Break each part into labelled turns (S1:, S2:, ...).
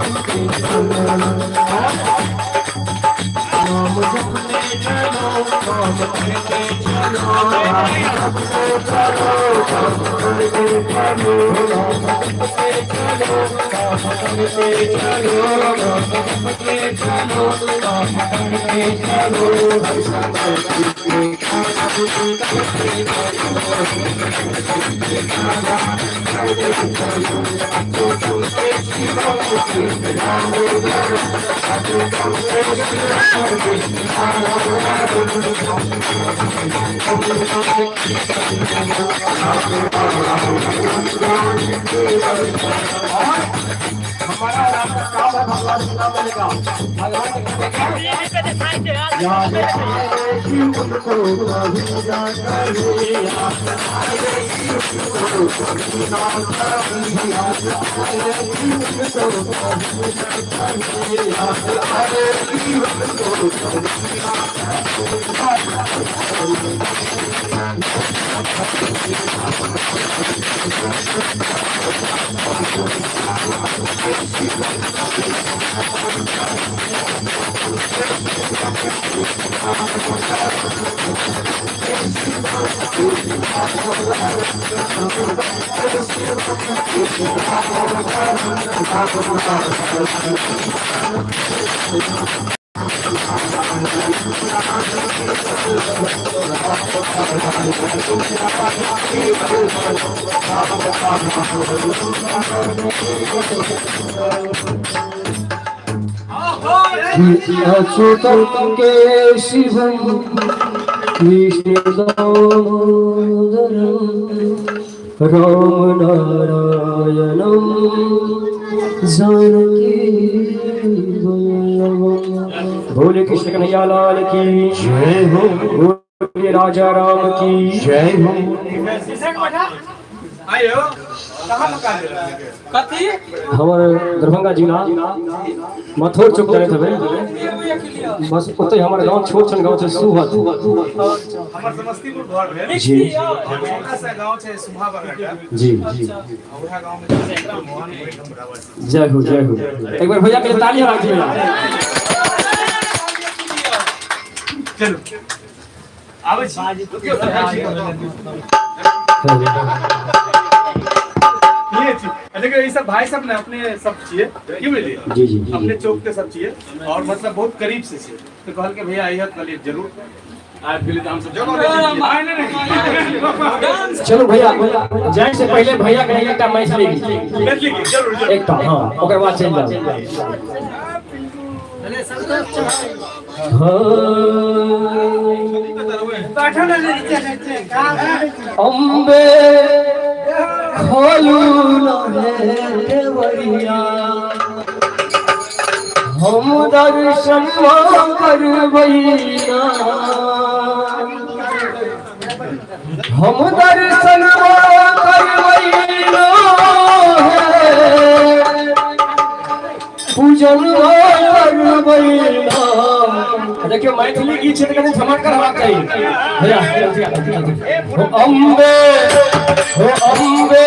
S1: नाम जपते चलो, नाम करते चलो, नाम जपते चलो, नाम करते चलो, नाम जपते चलो, नाम करते चलो, नाम जपते चलो, नाम करते चलो। हमारा और आपका काम है भगवान के नाम लेने का। भगवान के याद आए शिव को कभी ना कभी, याद आए शिव को कभी ना कभी, याद आए शिव को कभी ना कभी, याद आए शिव को कभी ना अच्युतं केशवं कृष्ण दामोदरं राम नारायणं जानकी वल्लभम्। बोले कृष्ण कन्हैया लाल की
S2: जय हो।
S1: बोले राजा राम की
S2: जय हो।
S3: आयो कहाँ मकान कथी?
S1: हमर दरभंगा जिला मथुर चौक जानैत हेबै, बस ओतहि हमर गाँव, छोट छन गाँव छै सुहत।
S3: हमर समस्तीपुर घर भेल।
S1: जी।
S3: छोटा सा गांव छै सुभा बरघाटा।
S1: जी।
S3: उएह गांव में छै मोहन ओहिठाम बराबर छै।
S1: जय हो, जय हो। एक बार भैया के लिए ताली हरा दिए।
S3: चलू, आबै छी। ये छी देखियौ, ई सब भाई सब ने अपने सब छियै की बुझलियै?
S1: जी जी।
S3: अपने चौक के सब छियै और मतलब बहुत करीब से छियै, तऽ कहलकै भैया अइहत, कहलियै जरूर आबि गेली तऽ हमसब नहीं नहीं।
S1: चलू भैया, जाए से पहले भैया के लिए एकटा मैथिली गीत।
S3: मैथिली गीत जरूर जरूर।
S1: एकटा, हाँ, ओकर बाद चलि जाउ। अम्बे खोलू न, हम दर्शन करबैना, हम दर्शन करबैना, पूजन करबैना। देखियौ, मैथिली गीत छै तऽ कनि झमटगर हेबाक चाही भैया। हो अम्बे, हो अम्बे।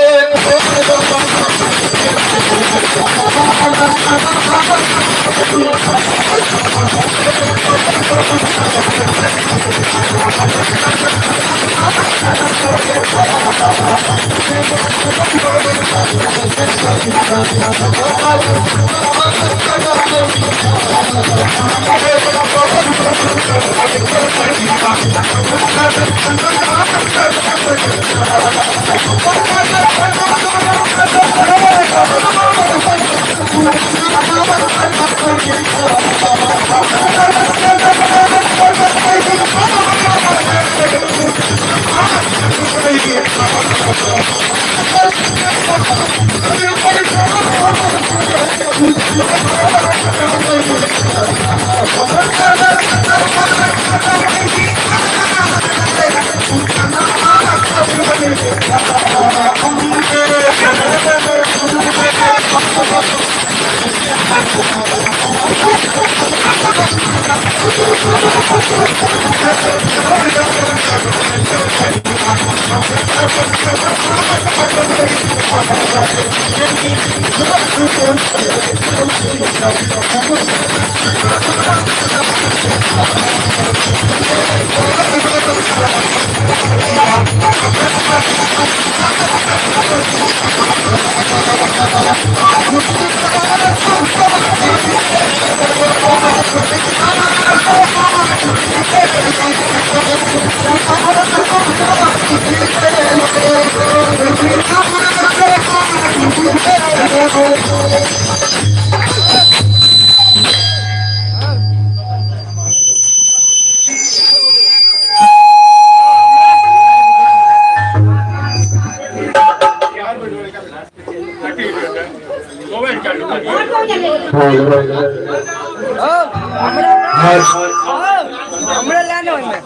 S2: हमरा लाने ओहिमे।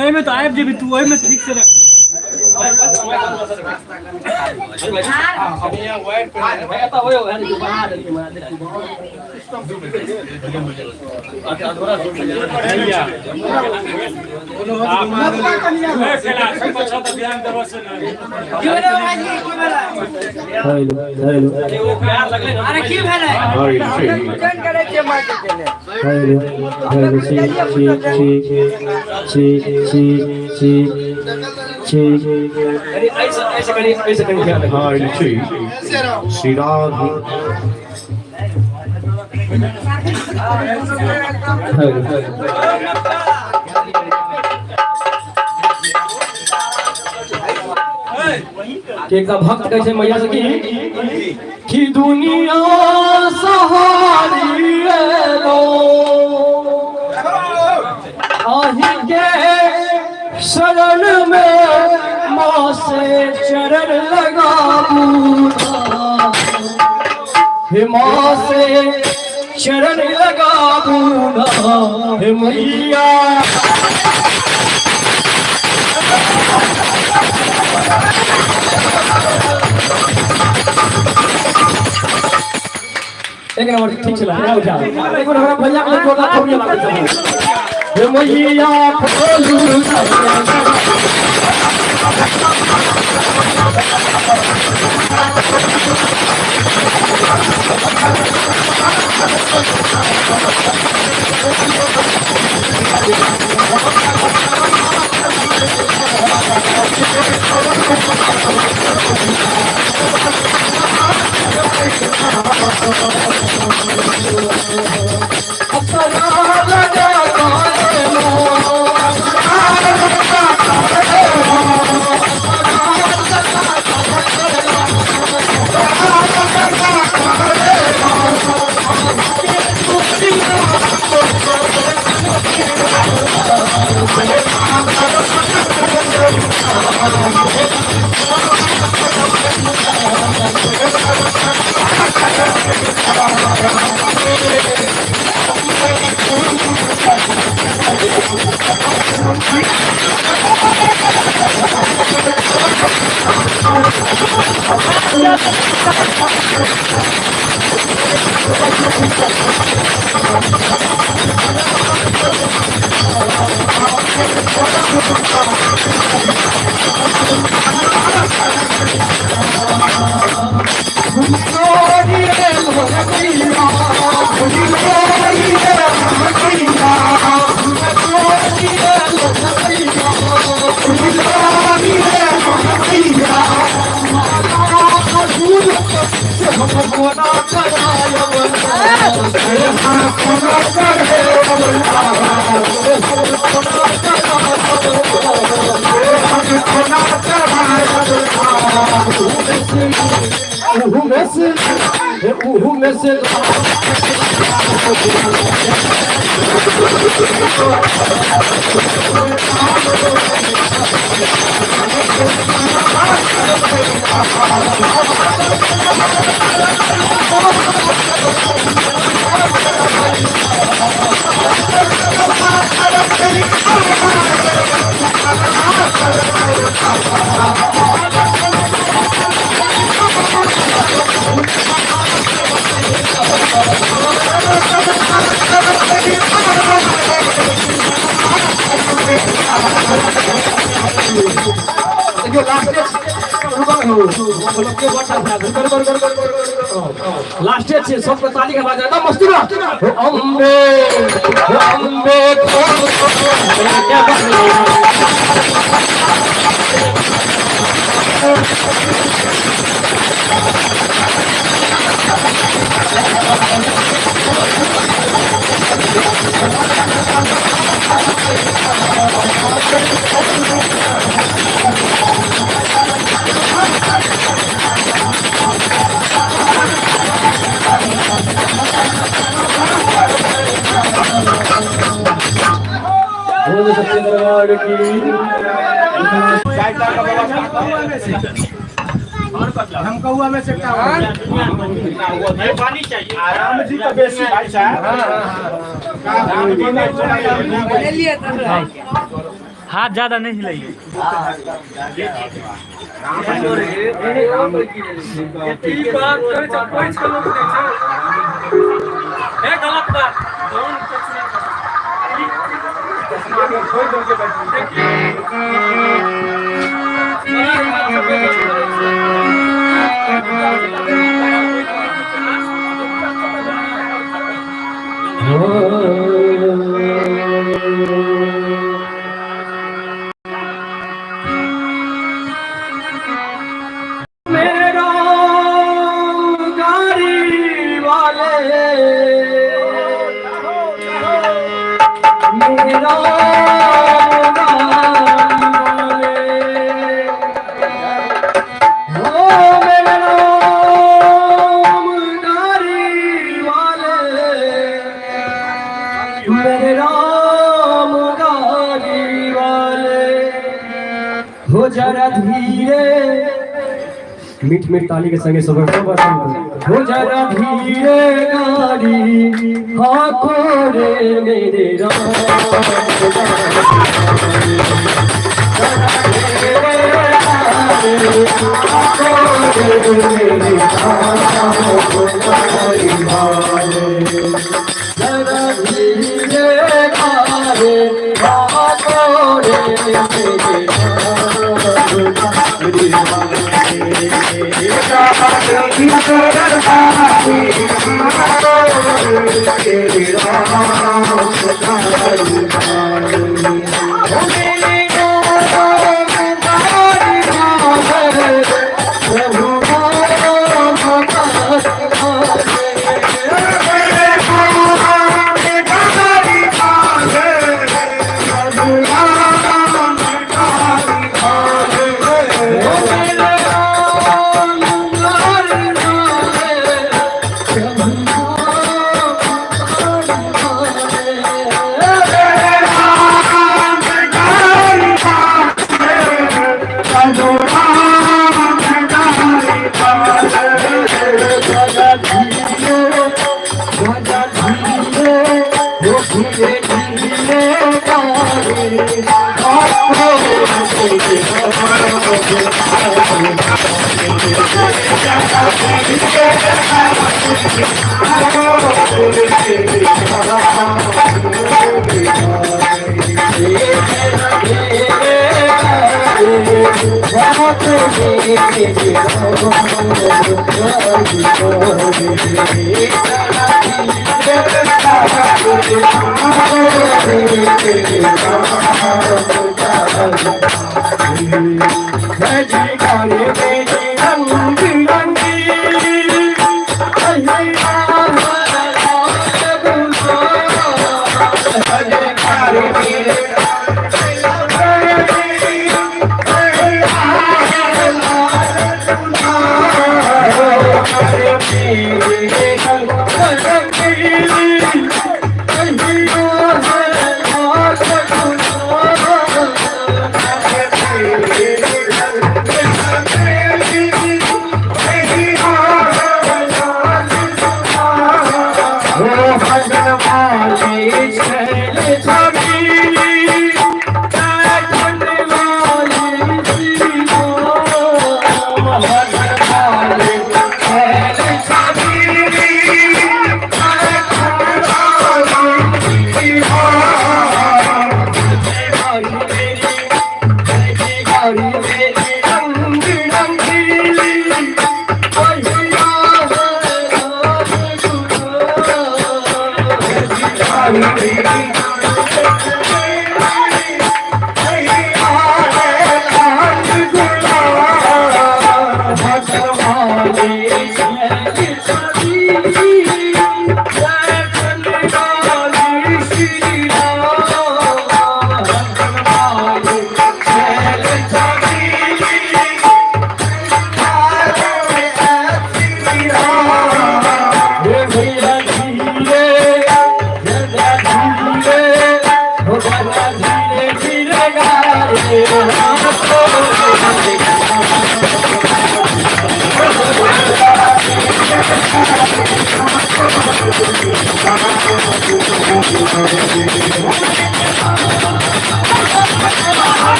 S4: एहिमे तऽ आबि जेबी तू, ओहिमे ठीक से रख।
S2: की भेलै भाईजी, की भेलै?
S1: हेलो।
S2: अरे की भेलै? हमने पूजन करै छियै माँ के केने।
S1: हेलो हेलो, सी सी सी सी सी सी सी। श्री राम। हेलो।
S5: के का भक्त कैसे मैया से की दुनिया सहारी लो, आही के शरण में माँ से चरण लगाबू, हे माँ से चरण लगाबू ना, हे मैया। एक नंबर ठीक छला, यहाँ उठा। एक मिनट, हमरा भैया के जोरदार थोड़ी लागल छै। हे मैया खोलू। उहू में से देखियो लास्टे रुकल हो बोलो के बच्चा कर कर कर कर लास्टे छे सबके ताली के आवाज एकदम मस्ती में। अम्बे अम्बे बोलो सच्चे दरबार की।
S3: हमकौआ में से पानी चाहिए आराम जी का बेसी भाई साहब।
S4: हाथ ज्यादा नहीं हिलाइए। गलत बात
S5: मेरा गाड़ी वाले मेरा हो जरा धीरे मीठ मीठ ताली के संगे सब सब हो जरा धीरे गाड़ी हाको रे मेरे राम जरा धीरे गाड़ी हाको रे मेरे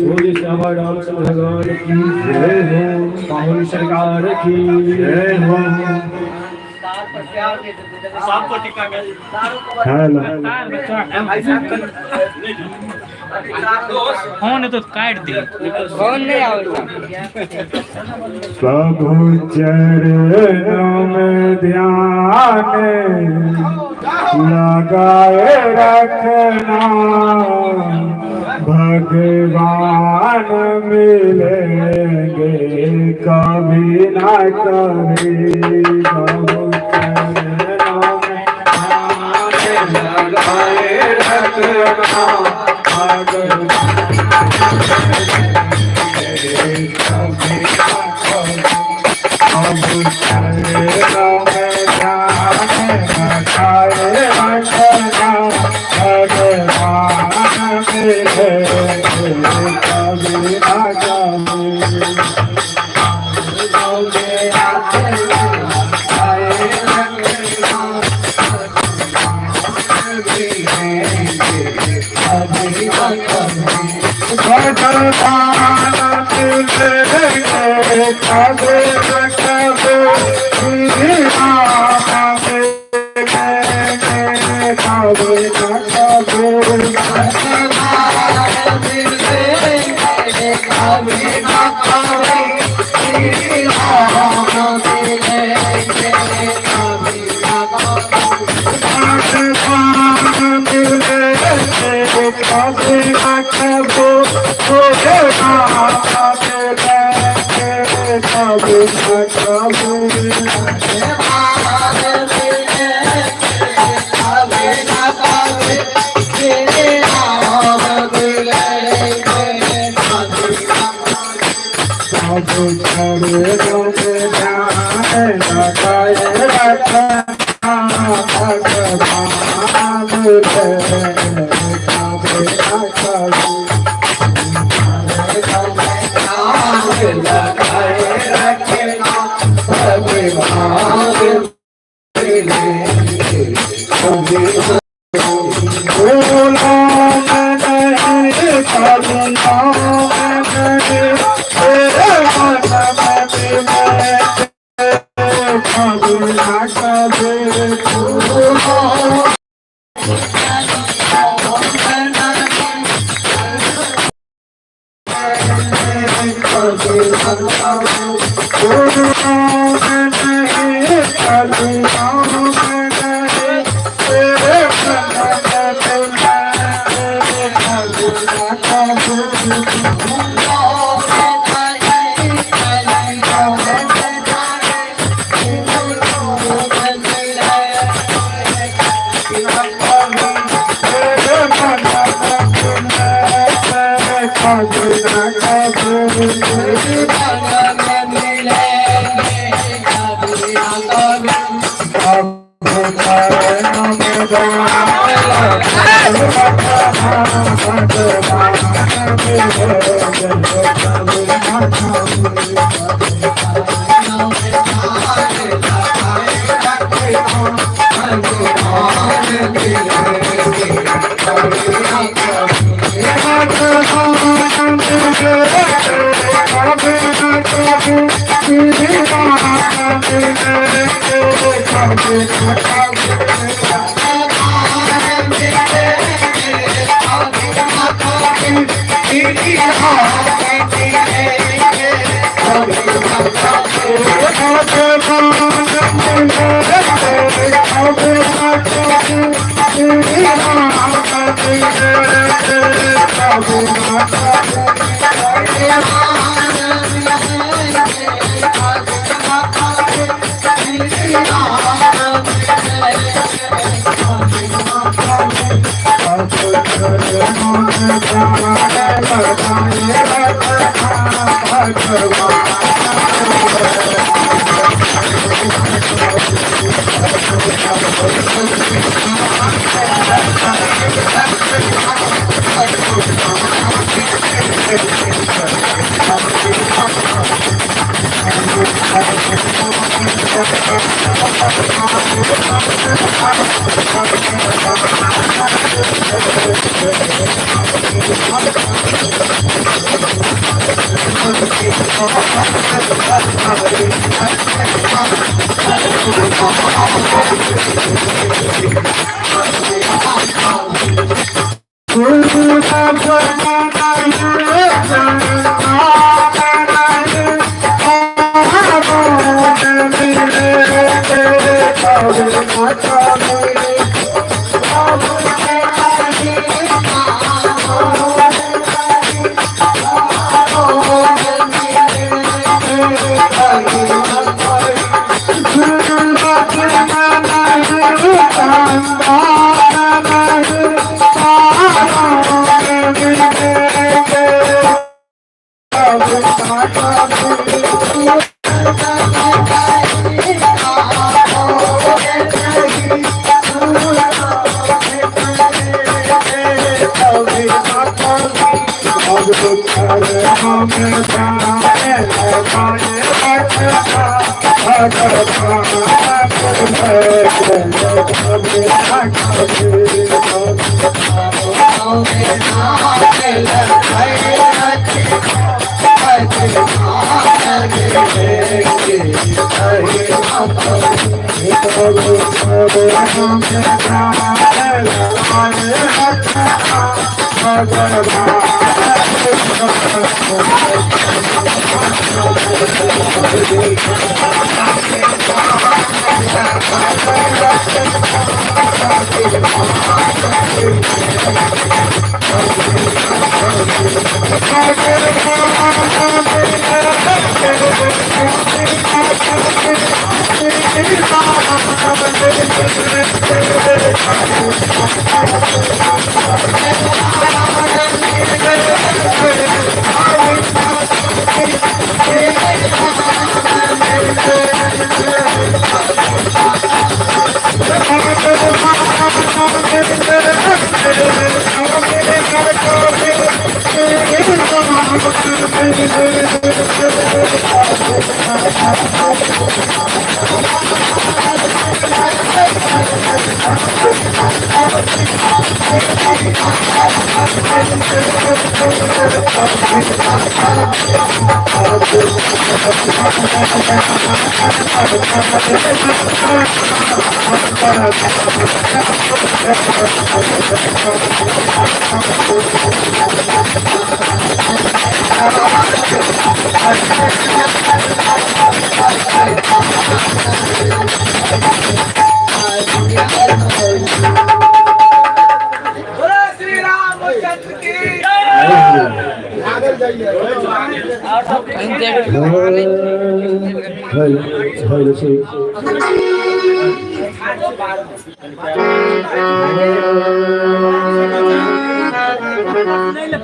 S5: बोले श्यामा रामचंद्र भगवान की जय हो, पाहुन सरकार की जय हो।
S4: फोन है तो काट दे,
S2: फोन नहीं आवे।
S1: प्रभु चरणों में ध्यान लगाए रखना, भगवान मिलेंगे कभी ना कभी। प्रभु चरणों में ध्यान लगाए रखना, भगवान मिलेंगे कभी ना कभी। प्रभु चरणों में ध्यान लगाए रखना, भगवान मिलेंगे कभी ना कभी। भगवान मिलेंगे कभी न कभी, श्री राम मिलेंगे कभी न कभी। भगवान मिलेंगे कभी न कभी, श्री राम मिलेंगे कभी न कभी। प्रभु चरणों में ध्यान लगाए रखना, भगवान मिलेंगे कभी न कभी। बोलो नहीं कभी नहीं, तेरे मन में कभी ना कभी।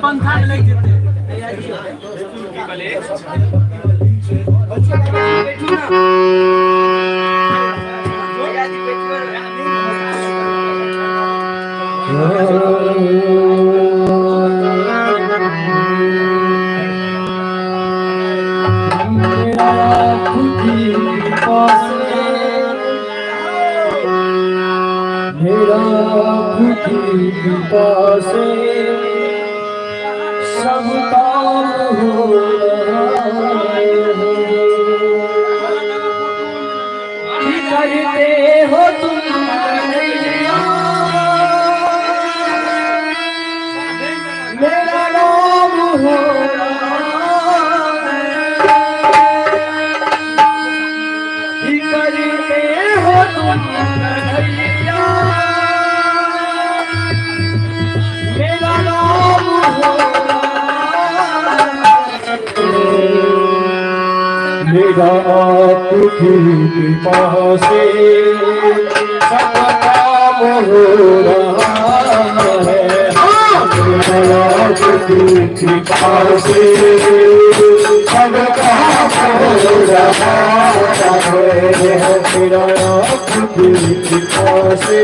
S4: पंखा लग जेतै।
S5: मेरा आपकी कृपा से सब काम हो रहा है। करते हो तुम कन्हैया, मेरा नाम हो रहा है। करते हो तुम कन्हैया, मेरा नाम हो मेरा आपकी कृपा से सब काम हो रहा है। मेरा आपकी कृपा से सब काम हो रहा है। मेरा आपकी कृपा से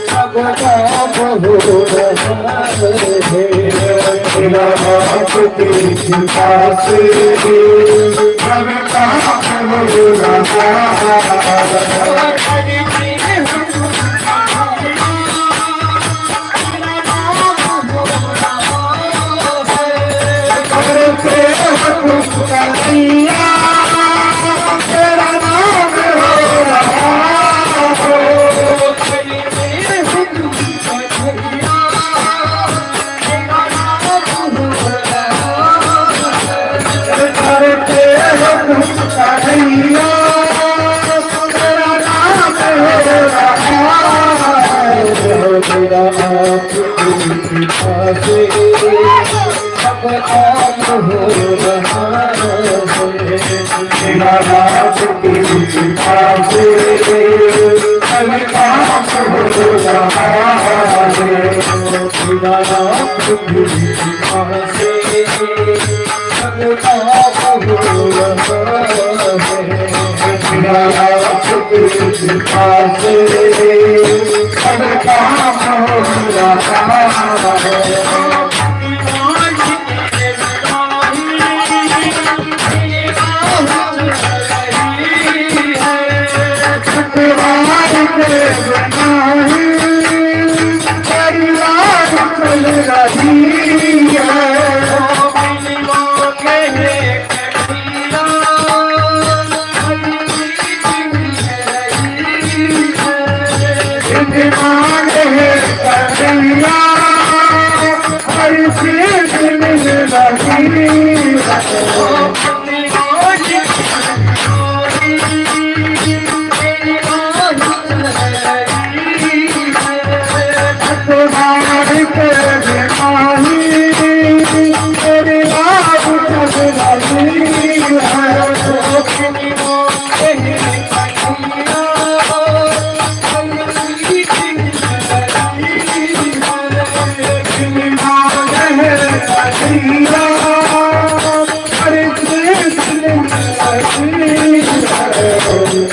S5: सब काम हो रहा है। मेरा आपकी कृपा से सब काम हो रहा है। करते हो तुम कन्हैया, तेरा नाम हो रहा है। करते हो तुम कन्हैया, तेरा नाम हो रहा है। मेरा आपकी कृपा से सब काम हो रहा है। मेरा आपकी कृपा से सब काम हो रहा है। मेरा आपकी कृपा से सब काम हो रहा है। मेरा आपकी कृपा से सब काम हो रहा है। परिवार के बनाही परिवार चल रही है। मांगे कन्हैया, हर चीज मिल रही है। परिवार के बनाही परिवार चल रही है। हर चीज मिल रही है।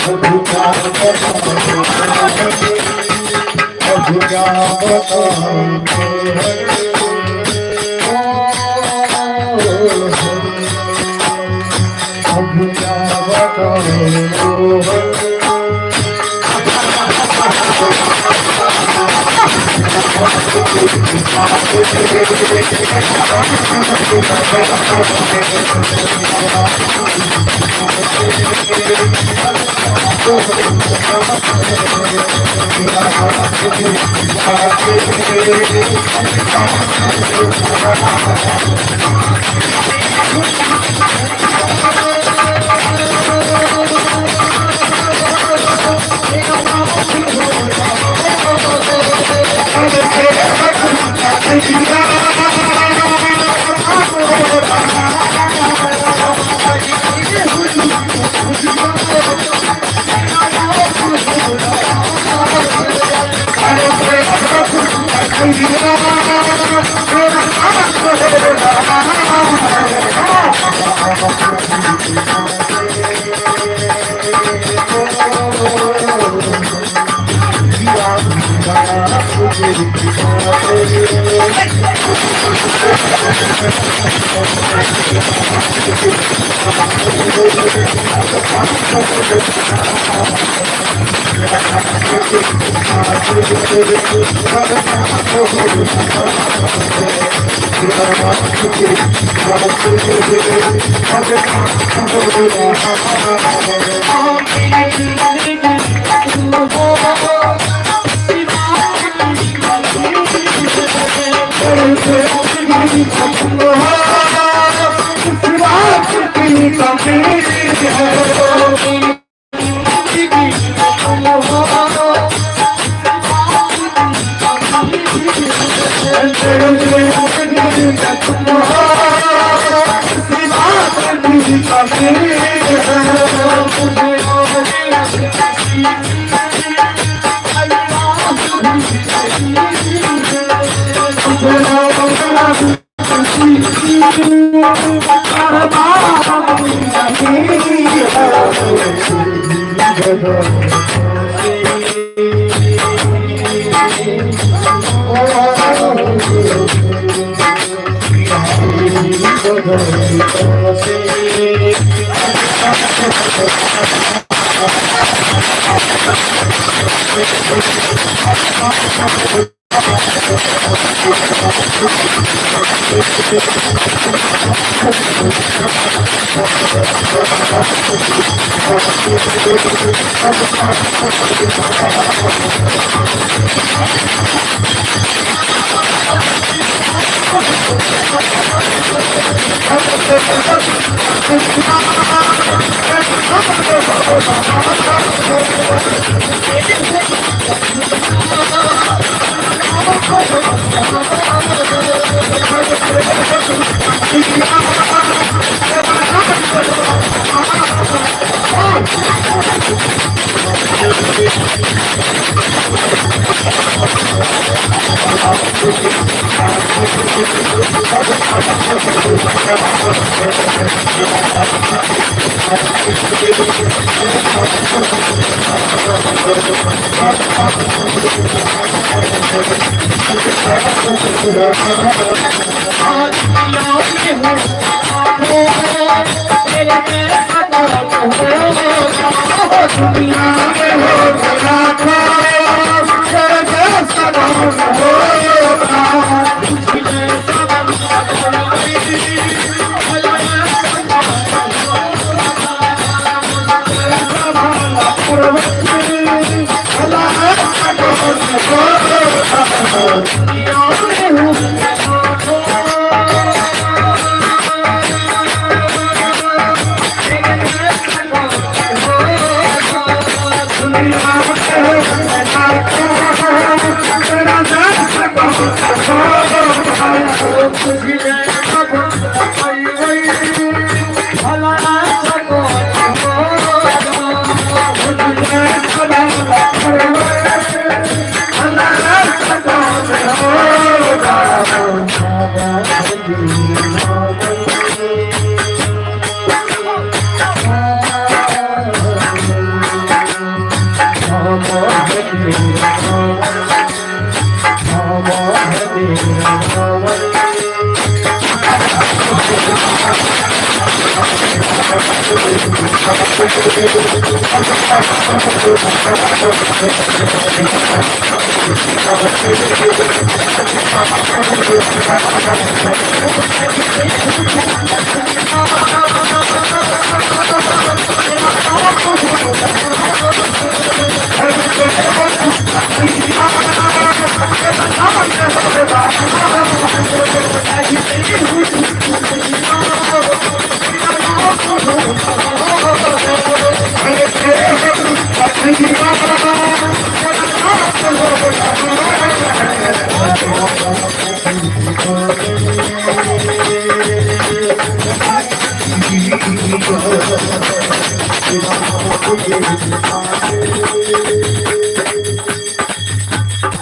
S5: अब क्या बताऊं अब क्या बताऊं।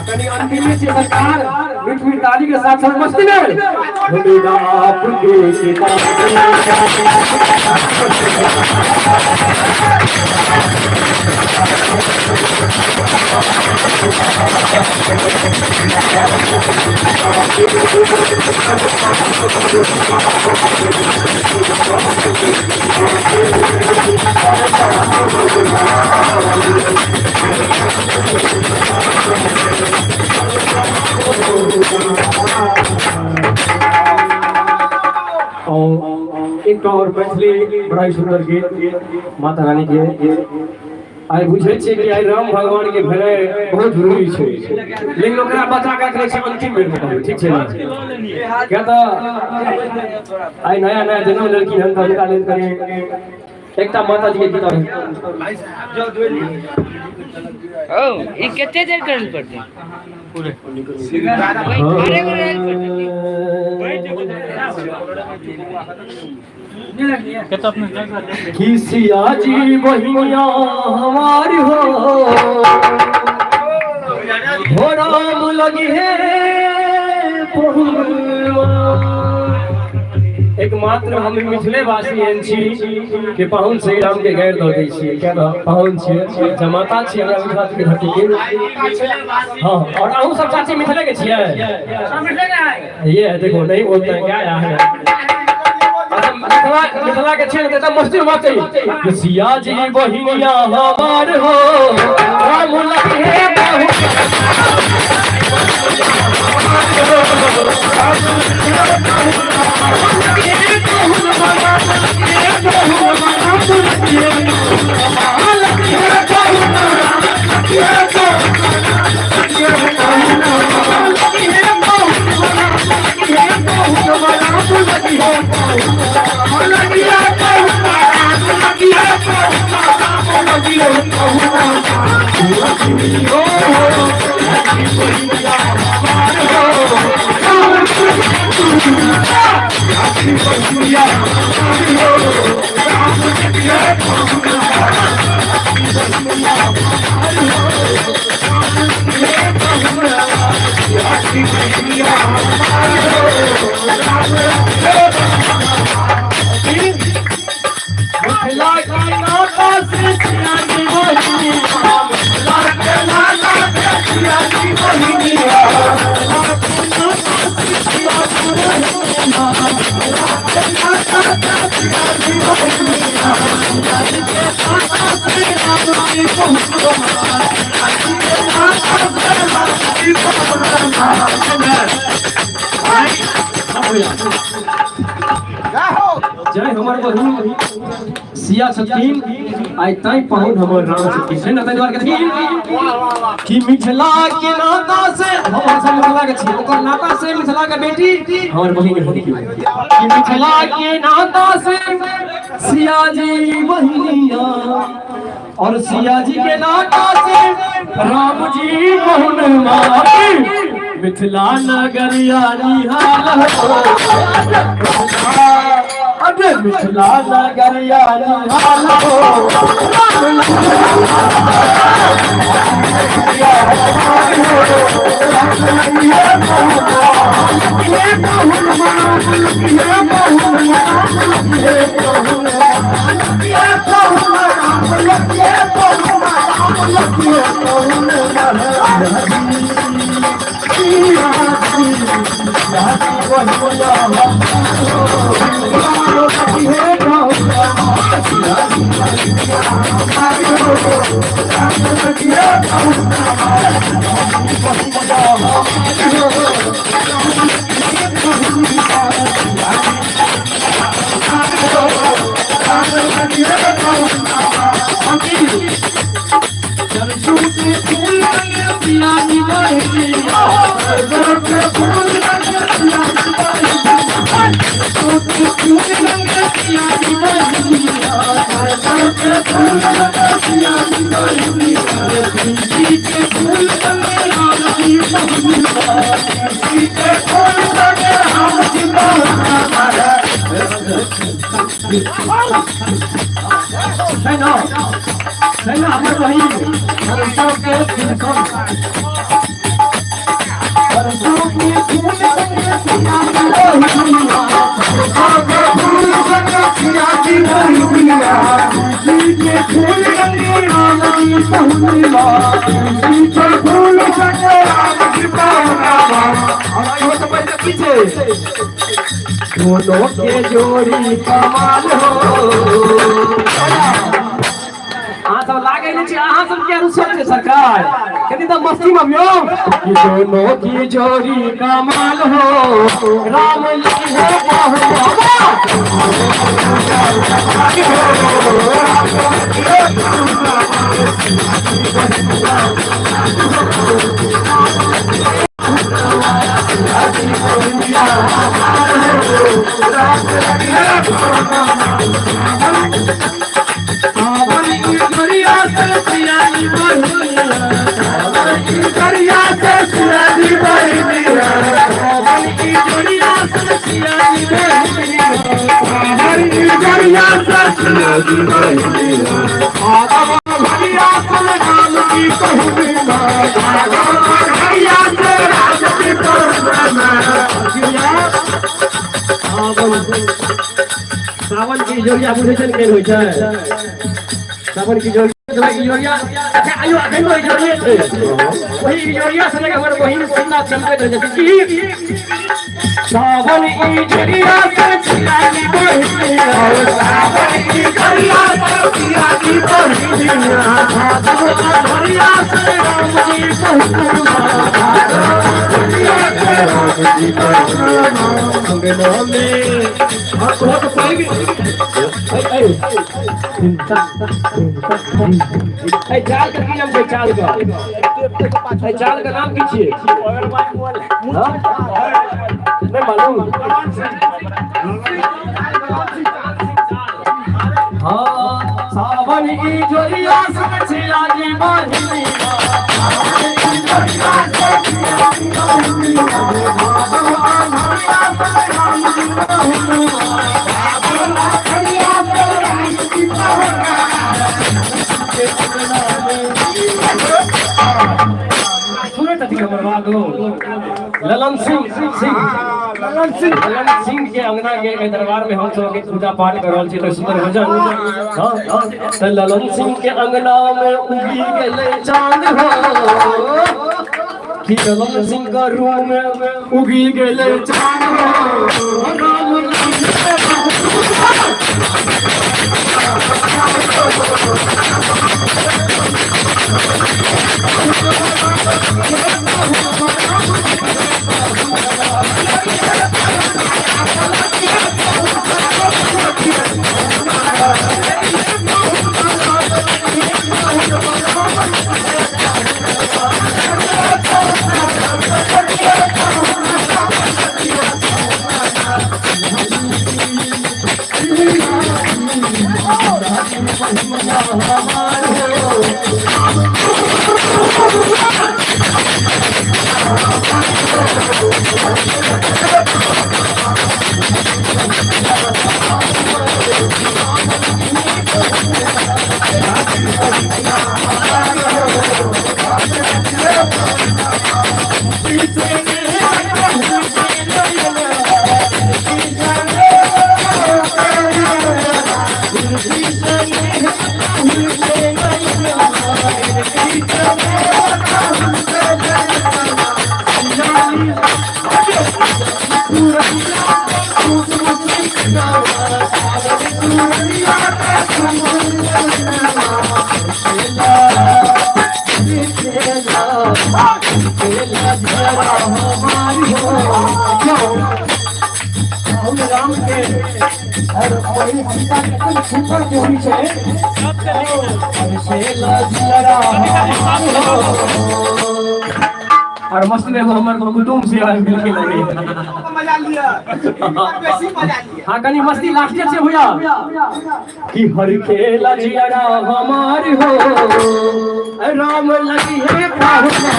S5: कनी अंतिम में छै सरकार। मीठ मीठ ताली के साथ साथ मस्ती में मेरा आपके और एक और मैथिली बड़ा ही सुंदर गीत माता रानी के। आइ बुझै छियै कि आइ राम भगवान के भेनाइ बहुत जरूरी छै, लेकिन ओकरा बचा के रखने छै अंतिम बेर में कहबै, ठीक छै ने? किया तऽ आइ नया नया जन्म लेलखिन हन, तऽ हुनका लेल कनि एकटा माता जी के गीत और।
S4: ओ ई कते देर करल पड़तै? पूरे अरे
S5: कि सिया जी बहिनिया हमारी हो राम लगी है। एकमात्र हम मिथिले वासी एहन छी कि पाहुन श्री राम के गैर दऽ दै छियै। किया तऽ पाहुन छियै, जमाता छियै हमरा मिथिला के धरती के। हाँ, और अहूँ सब चाची मिथिले के छियै? ये देखो नहीं बोलते हैं क्या यार। मिथिला मिथिला के छियै ने तऽ मस्ती होबाक चाही। सिया जी बहिनिया हमार हो राम लगे पाहुन। मिथिला के नाता से सिया जी बहिनिया, मिथिला के नाता से सिया जी बहिनिया, जय हमर बहिन सिया छथिन, आइ तैं पाहुन हमर राम छथिन, छै ने? ताहि दुआरे कहथिन कि मिथिला के नाता से हमर सब मिथिला के छी, ओकर नाता से मिथिला के बेटी हमर बहिन होती। कि मिथिला के नाता से सिया जी बहिनिया और सिया जी के नाता से राम जी बहुन माई, मिथिला नगरिया निहाल हो। अरे मिथिला नगरिया निहाल हो। छै ना, छै ना हमर बहिन? सरसों के
S1: बहिनिया, सरसों के फूल संग सिया जी बहिनिया, तुलसी के फूल रंग राम जी पहुनिया, तुलसी के फूल संग राम जी पहुनावा। और इहो से पहिले की छै? दोनों के जोड़ी कमाल हो। अहाँ सब लागै नहि छै, अहाँ सब किया रुसल छै सरकार? कनि तऽ मस्ती में अबियौ कि दोनों की जोड़ी कमाल हो, राम लगे पहुनावा। सावन की जोड़िया से सिया जी बहिनिया, सावन की जोड़िया से सिया जी बहिनिया, सावन की जोड़िया से सिया जी बहिनिया, सावन की जोड़िया से सिया जी बहिनिया, आगम भरिया से राम जी पहुनिया, आगम भरिया से राम जी पहुनिया। सावन की जोड़िया बुझै छै ने केहन होइ छै? सावन की जोड़िया, जोड़िया अच्छा आइयो अखन ओहि जोड़िए छै। ओहि जोड़िया से हमर बहिन सीता चमकैत रहै छै कि सावन की जोड़िया से सिया जी बहिनिया, सावन की जोड़िया से सिया जी बहिनिया, भादव अधरिया से राम जी पहुनिया, भादव अधरिया से राम जी पहुनिया। अंगना में हाँ थोड़ा तो पाएंगे। ऐ ऐ चाल का की नाम छै? चाल का, ऐ चाल का नाम की छियै? हाँ? नहीं मालूम। हाँ, सावन की जोड़िया से सिया जी बहिनिया, सावन की जोड़िया से सिया जी बहिनिया, भादव अधरिया से राम जी पहुनिया, भादव अधरिया से राम जी पहुनिया। सुनैत हथिन हमर बात हो? ललन सिंह सिंह, ललन सिंह, ललन सिंह के अंगना के दरबार में हम सब के पूजा पाठ कर रहल छी। तऽ सुंदर भजन। हाँ, तऽ ललन सिंह के अंगना में उगी गेलै चांद हो, कि ललन सिंह के रूम में उगी गेलै चांद हो, राम राम के और वही सीता के एकदम सुंदर जोड़ी छै से लजरा। और मस्त में हमर कुटुम्ब से आबि गेल लगे।
S2: मजा लिया, बेसी मजा लिया।
S5: हाँ, कनी मस्ती लास्टे छै भैया कि हर खेला जियरा हमार हो, राम लगी है पाहुना।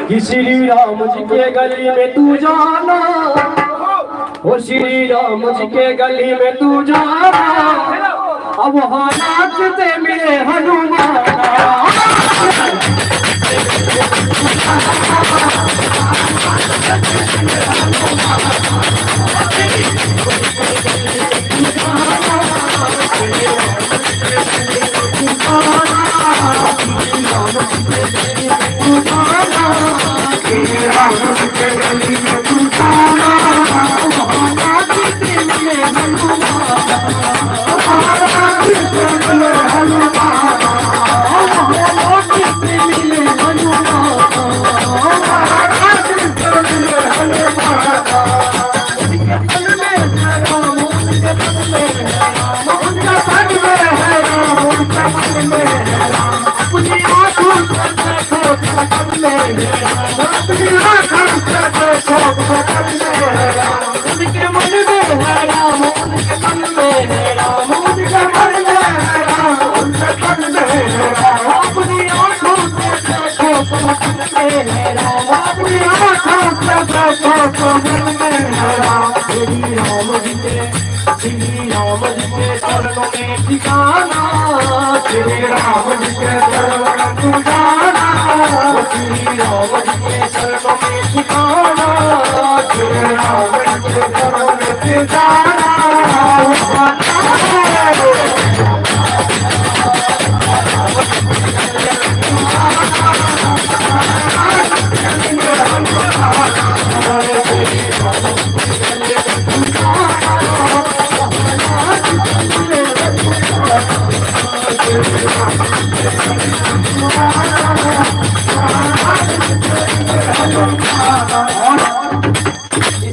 S5: कि श्री राम जी के गली में तू जाना, ओ श्री राम जी के गली में तू जाना, अब वहाँ नाचते मिले हनुमान।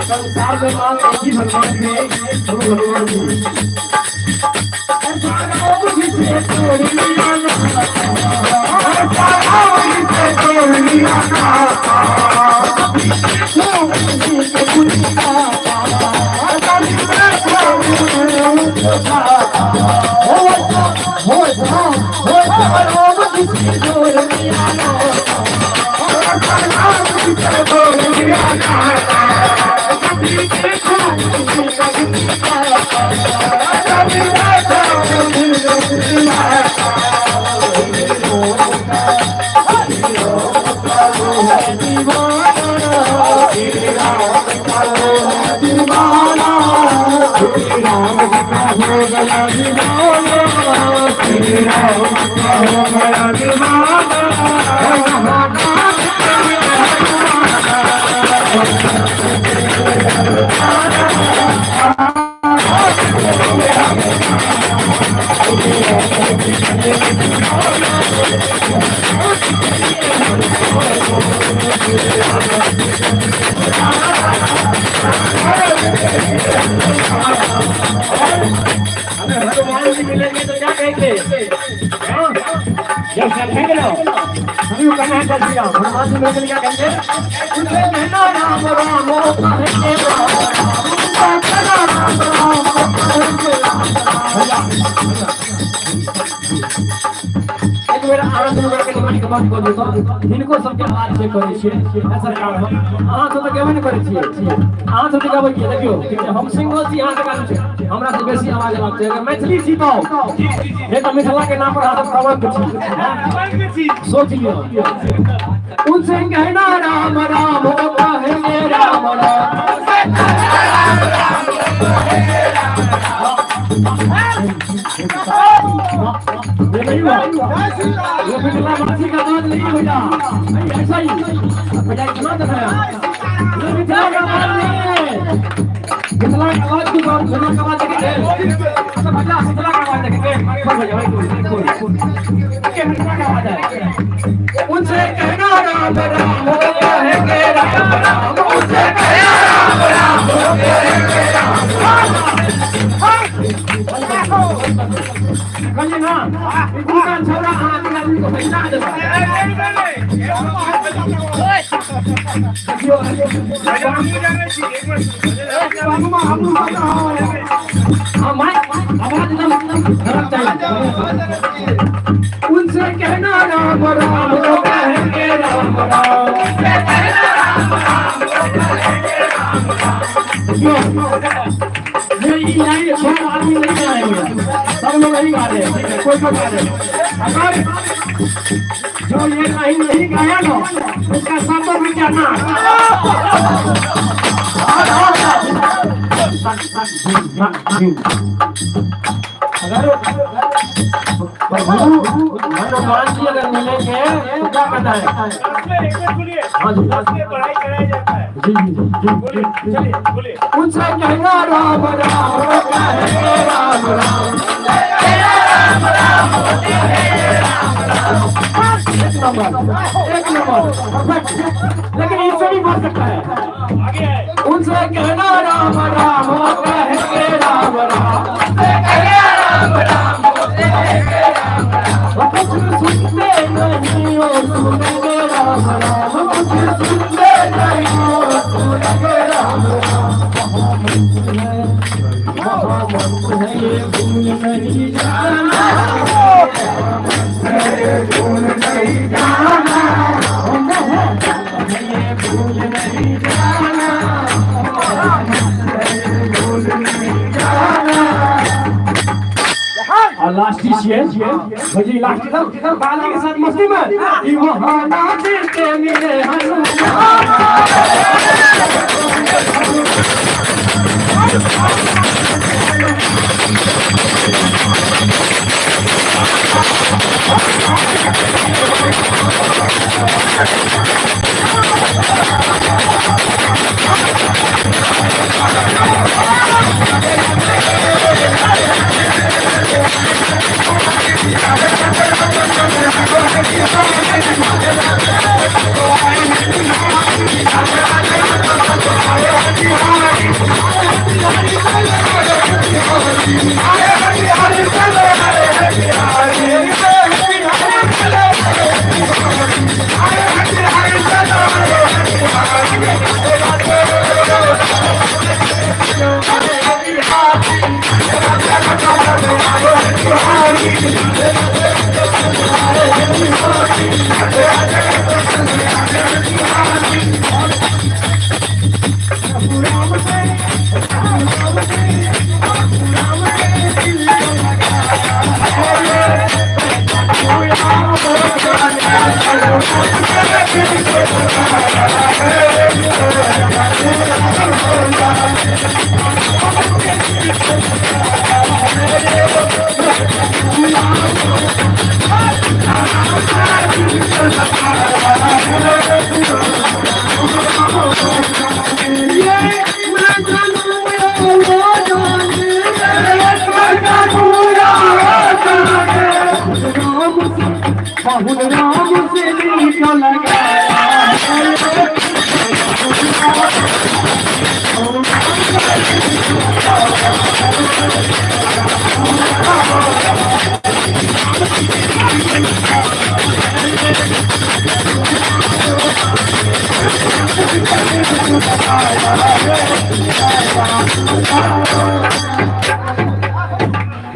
S5: संसार में मांग एक ही भगवान में भगवान हनुमान जी मिलेंगे तो क्या कहेंगे? जब कहेंगे ना हमें कहना है जय श्री राम। हनुमान जी मिलेंगे क्या कहेंगे? उनसे कहना राम राम कहेंगे राम राम राम। एक बेर आनंद नगर के निमन के बात कऽ दियौ तऽ हिनको सबके आवाज चेक करै छियै। सरकार हम अहाँ सब तऽ गेबे नहि करै छियै, अहाँ सब तऽ गाबै छियै। देखियौ हम सिंगल छी, अहाँ सब गाबै छियै, हमरा से बेसी आवाज अयबाक चाही। अगर मैथिली छी तऽ नहि तऽ मिथिला के नाम पर अहाँ सब कलंक छी, सोच लियौ। उनसे कहना राम राम कहेंगे राम राम। ये नहीं हुआ, ये मिथिला भाषी का बात नहीं भैया, ऐसा ही भैया इतना दिखाया। ये मिथिला का बात नहीं है, मिथिला का आवाज क्यों? मिथिला का आवाज देखे अच्छा भैया, मिथिला का आवाज देखे भैया, मिथिला का आवाज है। उनसे कहना राम राम कहेंगे राम राम, उनसे कहना राम राम कहेंगे राम राम।
S1: कहलिए ना ई दूटा छौड़ा अहाँ के आदमी को बैठा देबै। देखियो हाँ माइक आवाज एकदम खराब चाहिए। उनसे कहना राम राम वो कहेंगे राम राम। देखियो ये लाइन छोड़ आदमी नहीं गाएंगे, सब लोग नहीं गा रहे हैं, ठीक है, कोई कोई गा रहे हैं। अगर जो ये लाइन नहीं गाया ना उसका सब रुपया ना। अगर प्रभु हनुमान जी अगर मिलेंगे तो क्या करना है? हाँ जी
S3: पढ़ाई कराया जाता है।
S1: जी जी जी
S3: चलिए बोलिए।
S1: उनसे कहना राम राम वो कहेंगे राम राम। एक नंबर, एक नंबर, परफेक्ट। लेकिन इससे भी बढ़ सकता है।
S3: आगे आए।
S1: उनसे कहना राम राम वो कहेंगे राम राम। वो कुछ सुनते नहीं हो सुनेंगे राम राम। कुछ सुनते नहीं हो सुनेंगे राम राम। महामंत्र है ये भूल नहीं जाना, भूल नहीं जाना, ये भूल नहीं जाना, भूल नहीं जाना। और लास्ट छिए भजी लास्ट एकदम बाली के साथ मस्ती में ई वहाँ नाचते मिले हनुमान। राम से दिल को लगाया।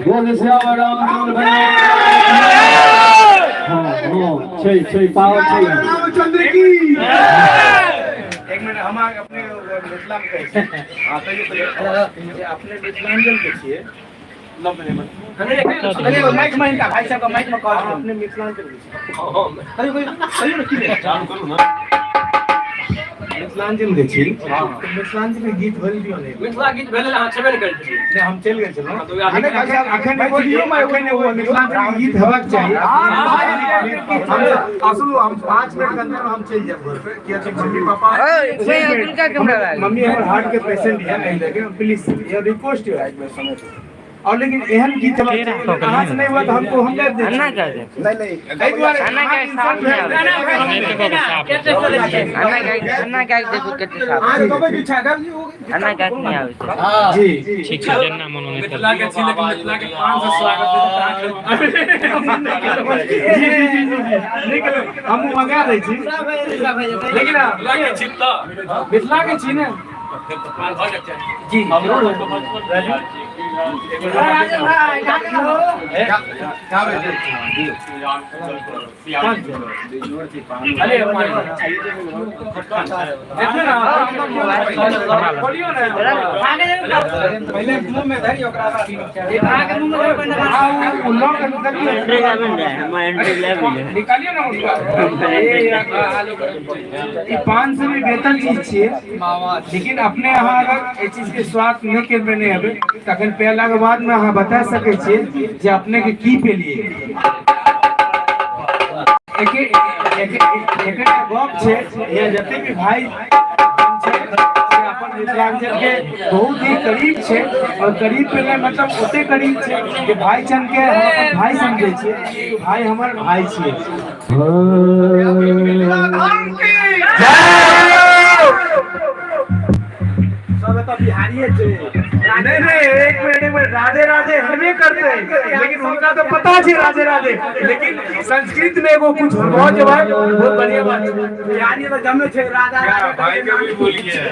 S1: बोल श्याम राम। हाँ हाँ छै छै पावर छै।
S3: रामचंद्र की। एक मिनट हम अपने मिथिला में कहै छी। हाँ कहियो कहियो जे अपने मिथिलांचल के छियै। अरे माइक में इनका भाई साहब का माइक में कह अपने मिथिलांचल के छियै। कहियो कहियो कहियो ना की चालू करू ना। मिथिलांचल के छी, मिथिलांचल के गीत भेल दियो ने।
S5: मिथिला गीत भेल अहाँ छेबे नहि करै छी।
S3: नहि हम चलि गेल छलहुँ। अखन एगो दियौ अखन एगो मिथिलांचल के गीत हेबाक चाही। असुलू हम 5 मिनट के अंदर हम चलि जायब घर पे, कियाकि मम्मी पापा मम्मी हमर हार्ट के पेशेंट है, नहीं लेकिन प्लीज ये रिक्वेस्ट है। और लेकिन एहन गीत अहाँ से नहीं हुआ तो हमको हम गाबि दै
S4: अन्ना
S3: छी।
S4: कर दे।
S3: नहीं नहीं, एहि दुआरे
S4: अन्ना
S3: अहाँके
S4: के साफ
S3: इंसल्ट
S4: नहीं
S3: भेल।
S4: आबै। अन्ना के, अन्ना के देखो कते साफ। अन्ना के नहीं आबै छै।
S3: जी।
S6: ठीक छै, जेना मन ओने
S3: मिथिला के छी, लेकिन मिथिला के पान से स्वागत है तऽ अहाँके। जी जी जी जी जी, नीक, हम मंगा दै छी, लेकिन मिथिला के छी तऽ मिथिला के छी ने जी जरूर। अरे देखियौ ने, खोलियौ ने।
S2: पहिले मुंह में धरी, ओकरा बाद अहाँके मुंह में धरी।
S3: उ लऽ के निकलियौ, निकालियौ ने हुनका। ई पान से भी बेहतर चीज छियै, लेकिन अपने अहाँ अगर एहि चीज के स्वाद नहि करबे नहि हेबै तखन पियला के बाद में अहाँ बता सकै छियै जे अपने के की पेलियै। एक एक एकटा गप छै, ये जते भी भाई छै से अपन मिथिलांचल के बहुत ही करीब छै, और करीब पे नहि, मतलब ओते करीब छै कि भाईचंद के हम अपन भाई समझै छियै। भाई हमर भाई छियै।
S1: सब एतऽ बिहारिये छै।
S3: नहीं नहीं, एक मिनट एक मिनट, राधे राधे हेबे करते, लेकिन हुनका तो पता छै राधे राधे, लेकिन संस्कृत में एगो कुछ भऽ जेबै, बहुत बढ़िया बात छै।
S1: बिहारी तऽ जमे छै राधा राधे।
S3: भाई के भी भूल गया।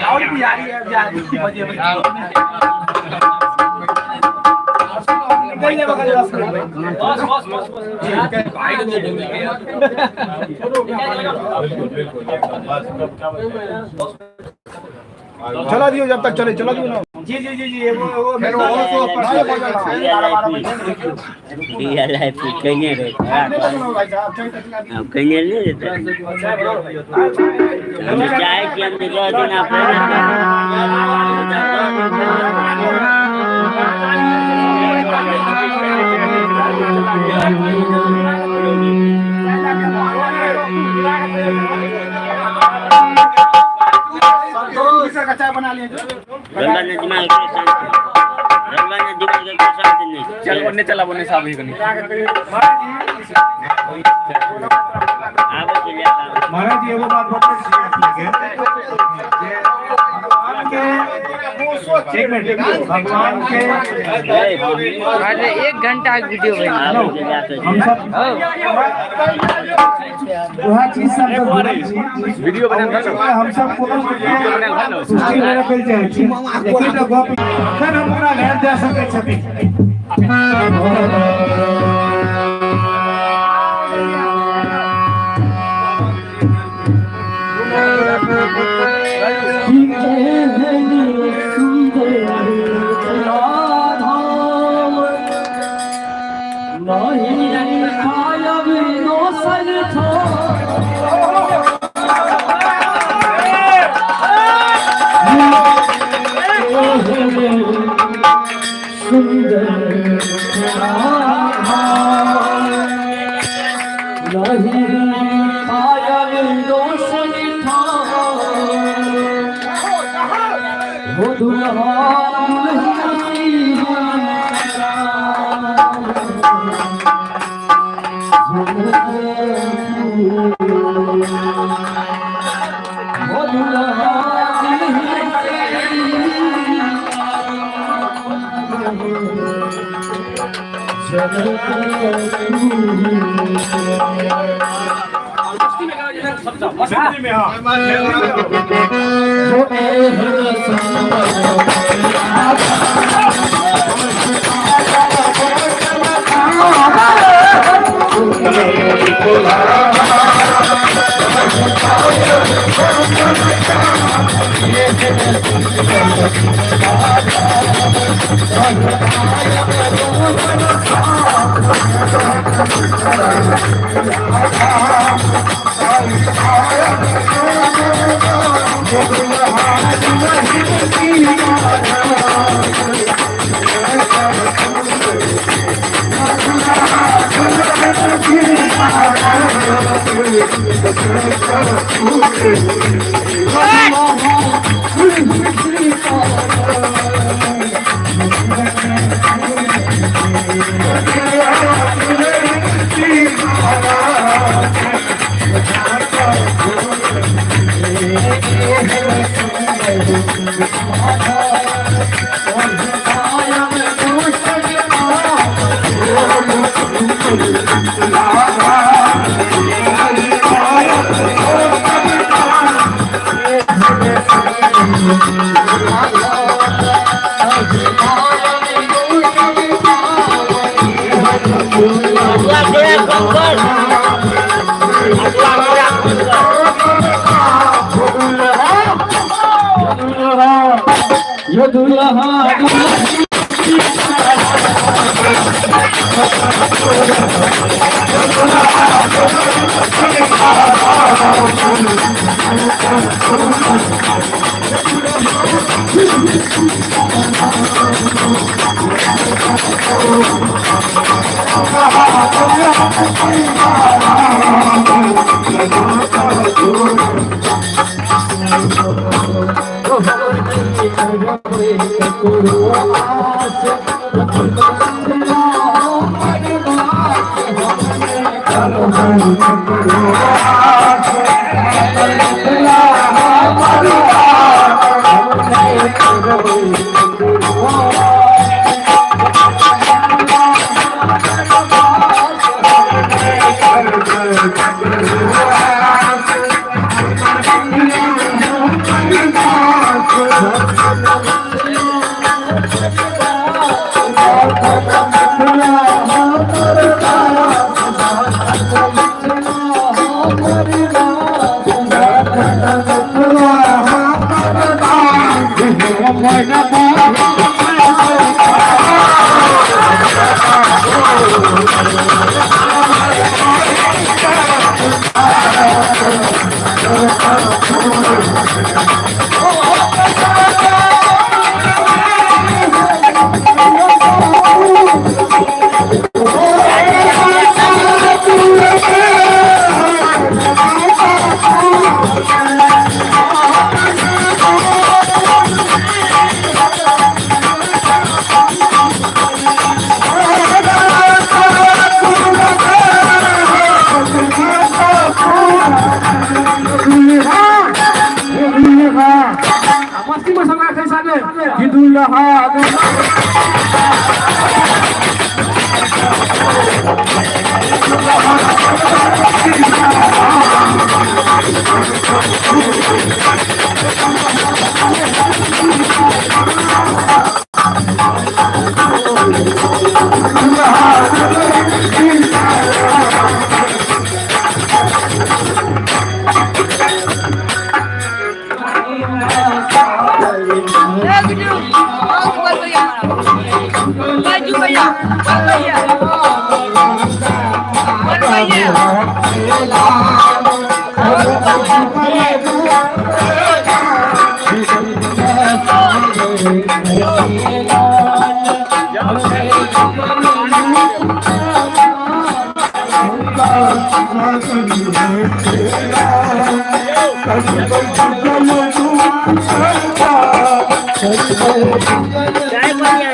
S1: और बिहारी है, बिहारी बजेबै। निकल जेबै खाली 10 मिनट में।
S7: चला दियो, जब तक चले चला दियो ना।
S3: जी जी जी जी, एगो एगो
S7: फेर ओहो
S8: रियल लाइफ कने रहे।
S7: भाई साहब, चल चला दियो।
S8: अब कने नहीं रहते। हम चाहे कि हम 10 दिन अपने
S7: का चाय बना लिए।
S8: गंगा नदी में एक शांत, गंगा नदी में एक शांत नहीं।
S4: चल ओने चला, ओने साहब ही कनी।
S8: आवे के लिए आवे।
S3: महाराज जी, एगो बात बतबै छी अपने के जे भगवान के, एक मिनट, भगवान के
S4: अरे एक घंटा के वीडियो बनी।
S8: आवे के लिए।
S3: हम सब वह चीज सब जुड़ल छी।
S4: वीडियो बना।
S3: हम सब कोनो सृष्टि नहि रखै चाहै छी। एकेटा गप, अखन हम ओकरा घर जा सकै छथिन।
S5: धाम नहीं खायब दोसर ठाम, सुंदर धाम नहीं खायब दोसर ठाम, हो दुल्हा दुल्हन सी। हो दुल्हा दुल्हन
S3: हिंदी में, हाँ।
S5: से।
S8: અસલા ફોન કર. અસલા ફોન કર.
S5: यो दुल्हा मस्ती में समा कैसा ने कि दुल्हा
S2: बाजू भैया भैया भैया।
S8: चाय बनी आज।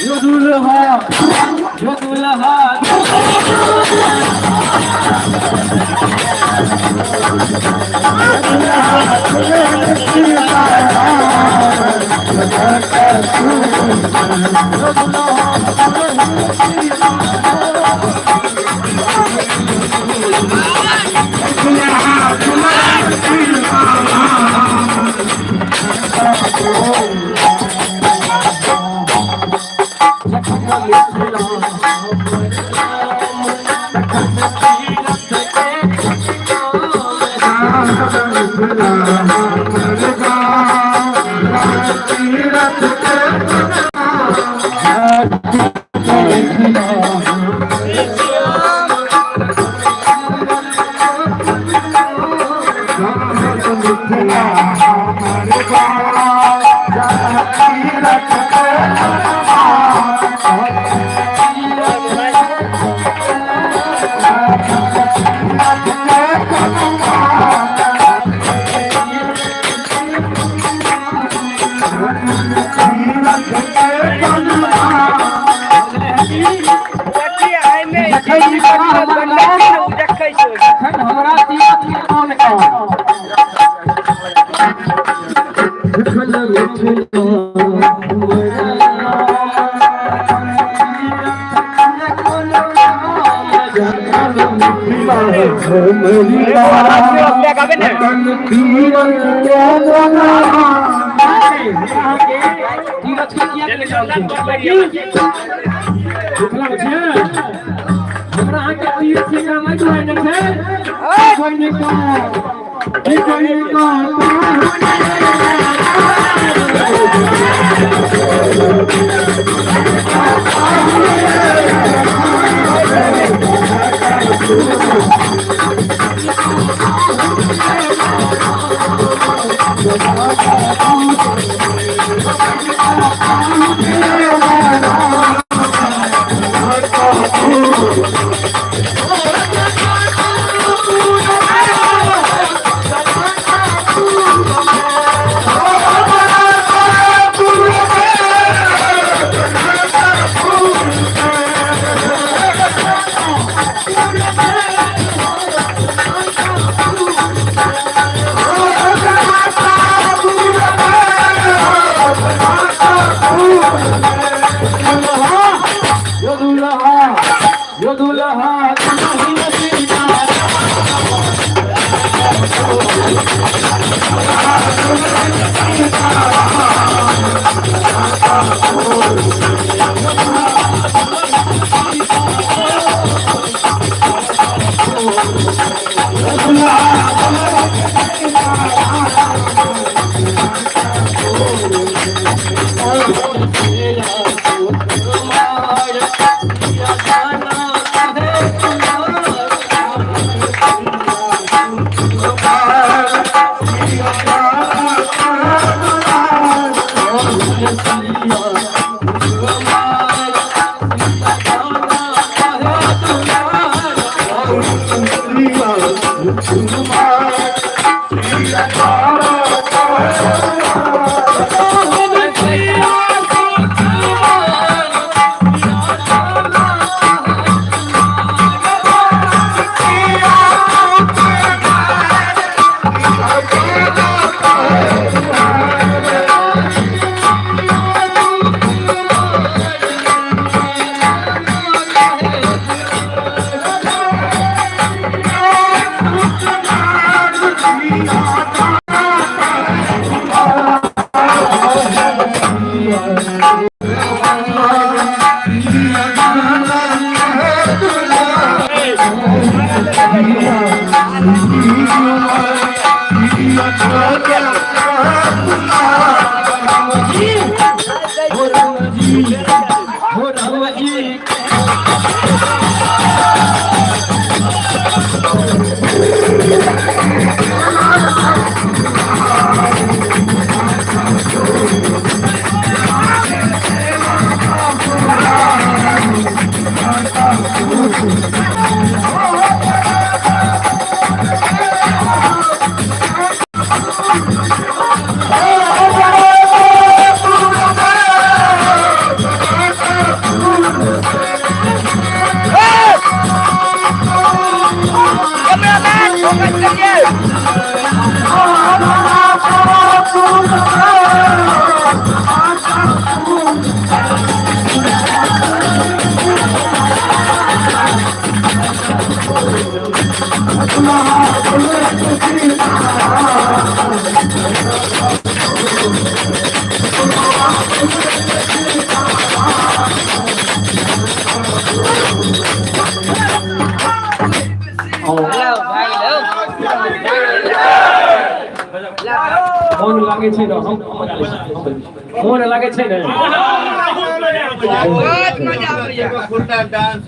S5: यो दुल्हा
S2: कथी एहिमे जे ई बंडल छै ने, ओ देखै छै।
S5: एखन हमरा तीरथ के कोन काम? जखन मिथिला तीरथ के किया के नाम छै? मिथिला मे छै? हमरा अहाँके तीरथ के काम नहि दुआरे छै? कोई नहि काम, की कोई नहि काम। यो दुल्हा, यो दुल्हा।
S4: लाओ भाग लो।
S5: मोन लागे छै ने, हम बजा लै छी, हम बजबै छी। मोन लागे छै ने।
S2: बहुत मजा आबैया।
S7: डांस।